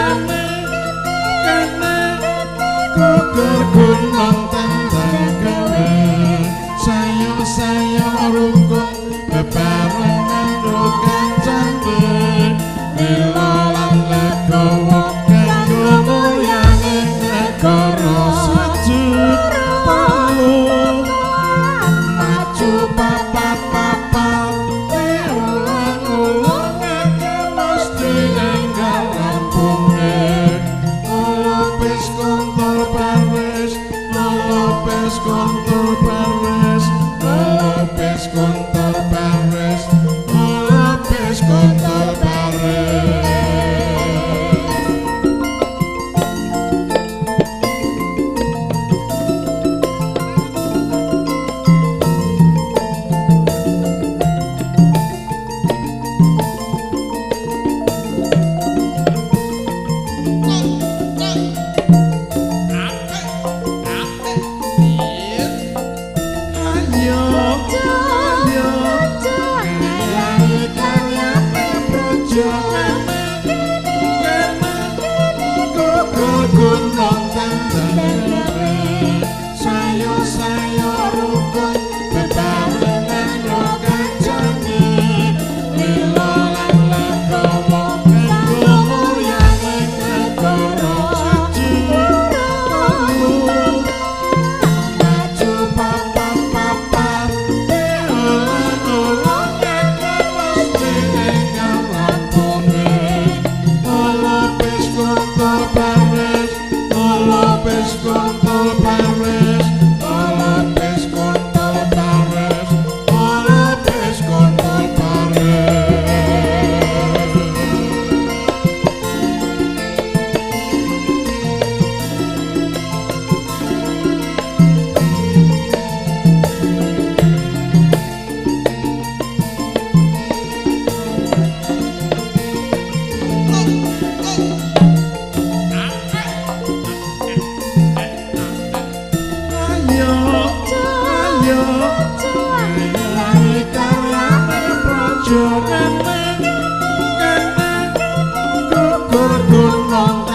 Kene kene gugur gunung tandang gawe. Sayo-sayo rukun bebarengan karo kancane. Lila lan legowo kanggo mulyaning negara. Siji telu maju papat papat ulang-ulangake mesti enggal rampunge. Melupis kontor baris, melupis kontor baris, melupis kontor baris, melupis kontor baris. Ayo, ayo, ngayahi karyane praja. Kene kene gugur gunung tandang gawe. Sayo-sayo rukun bebarengan karo kancane. Lila lan legowo kanggo mulyaning negara. Siji telu maju papat papat ulang-ulangake mesti enggal rampunge. Melupis kontor baris, melupis kontor baris, melupis kontor baris, melupis kontor baris. Ayo, ayo, ngayahi karyane praja. Kene kene gugur gunung.